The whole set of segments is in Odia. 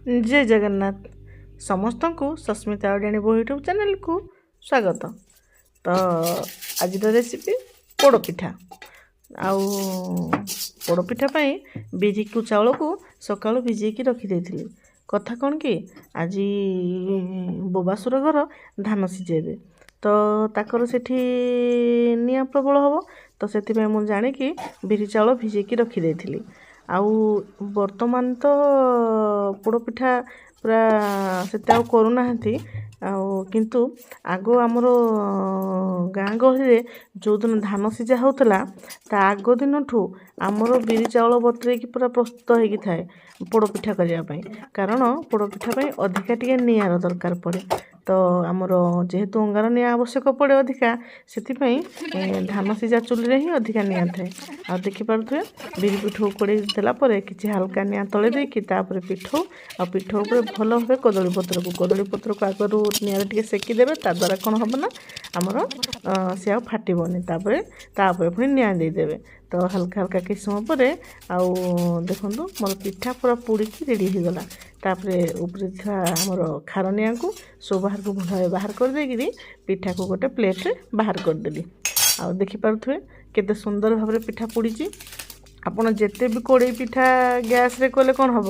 ଜୟ ଜଗନ୍ନାଥ। ସମସ୍ତଙ୍କୁ ସସ୍ମିତା ଓଡ଼ିଆଣୀ ବୋହୂ ୟୁଟ୍ୟୁବ୍ ଚ୍ୟାନେଲକୁ ସ୍ୱାଗତ। ତ ଆଜିର ରେସିପି ପୋଡ଼ପିଠା। ଆଉ ପୋଡ଼ପିଠା ପାଇଁ ବିରିକୁ ଚାଉଳକୁ ସକାଳୁ ଭିଜେଇକି ରଖିଦେଇଥିଲି। କଥା କ'ଣ କି, ଆଜି ବବାସୁର ଘର ଧାନ ସିଝେଇବେ, ତ ତାଙ୍କର ସେଠି ନିଆଁ ପ୍ରବଳ ହେବ। ତ ସେଥିପାଇଁ ମୁଁ ଜାଣିକି ବିରି ଚାଉଳ ଭିଜେଇକି ରଖିଦେଇଥିଲି। ଆଉ ବର୍ତ୍ତମାନ ତ ପୋଡ଼ପିଠା ପୁରା ସେତେ ଆଉ କରୁନାହାନ୍ତି, ଆଉ କିନ୍ତୁ ଆଗ ଆମର ଗାଁ ଗହଳିରେ ଯେଉଁଦିନ ଧାନ ସିଝା ହେଉଥିଲା, ତା ଆଗ ଦିନଠୁ ଆମର ବିରି ଚାଉଳ ବତୁରେଇକି ପୁରା ପ୍ରସ୍ତୁତ ହେଇକି ଥାଏ ପୋଡ଼ପିଠା କରିବା ପାଇଁ। କାରଣ ପୋଡ଼ପିଠା ପାଇଁ ଅଧିକା ଟିକେ ନିଆଁର ଦରକାର ପଡ଼େ। ତ ଆମର ଯେହେତୁ ଅଙ୍ଗାର ନିଆଁ ଆବଶ୍ୟକ ପଡ଼େ ଅଧିକା, ସେଥିପାଇଁ ଧାନ ସିଝା ଚୁଲିରେ ହିଁ ଅଧିକା ନିଆଁ ଥାଏ। ଆଉ ଦେଖିପାରୁଥିବେ, ବିରି ପିଠଉ କଡ଼େଇ ଦେଲା ପରେ କିଛି ହାଲକା ନିଆଁ ତଳେ ଦେଇକି ତାପରେ ପିଠଉ ଆଉ ପିଠଉ ଉପରେ ଭଲ ଭାବେ କଦଳୀ ପତ୍ରକୁ ଆଗରୁ ନିଆଁରେ ଟିକେ ସେକିଦେବେ। ତା ଦ୍ୱାରା କ'ଣ ହେବ ନା, ଆମର ସେ ଆଉ ଫାଟିବନି। ତାପରେ ତାପରେ ପୁଣି ନିଆଁ ଦେଇଦେବେ। ତ ହାଲକା ହାଲକା କିଛି ସମୟ ପରେ ଆଉ ଦେଖନ୍ତୁ, ମୋର ପିଠା ପୁରା ପୋଡ଼ିକି ରେଡ଼ି ହେଇଗଲା। ତାପରେ ଉପରେ ଥିବା ଆମର ଖାର ନିଆଁକୁ ସବୁ ବାହାରକୁ ଭଲ ଭାବେ ବାହାର କରିଦେଇକିରି ପିଠାକୁ ଗୋଟେ ପ୍ଲେଟ୍ରେ ବାହାର କରିଦେଲି। ଆଉ ଦେଖିପାରୁଥିବେ, କେତେ ସୁନ୍ଦର ଭାବରେ ପିଠା ପୋଡ଼ିଛି। ଆପଣ ଯେତେ ବି କଡ଼େଇ ପିଠା ଗ୍ୟାସ୍ରେ କଲେ କ'ଣ ହେବ,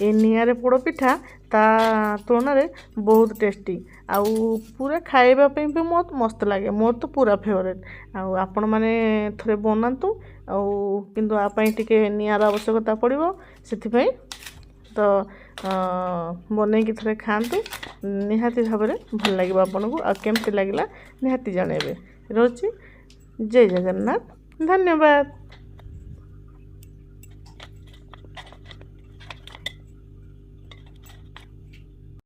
ଏ ନିଆଁରେ ପୋଡ଼ ପିଠା ତା ତୁଳନାରେ ବହୁତ ଟେଷ୍ଟି। ଆଉ ପୁରା ଖାଇବା ପାଇଁ ବି ବହୁତ ମସ୍ତ ଲାଗେ। ମୋର ତ ପୁରା ଫେଭରେଟ୍। ଆଉ ଆପଣମାନେ ଥରେ ବନାନ୍ତୁ। ଆଉ କିନ୍ତୁ ଆ ପାଇଁ ଟିକେ ନିଆଁର ଆବଶ୍ୟକତା ପଡ଼ିବ, ସେଥିପାଇଁ ତ ବନେଇକି ଥରେ ଖାଆନ୍ତୁ। ନିହାତି ଭାବରେ ଭଲ ଲାଗିବ ଆପଣଙ୍କୁ। ଆଉ କେମିତି ଲାଗିଲା ନିହାତି ଜଣାଇବେ। ରହୁଛି, ଜୟ ଜଗନ୍ନାଥ, ଧନ୍ୟବାଦ।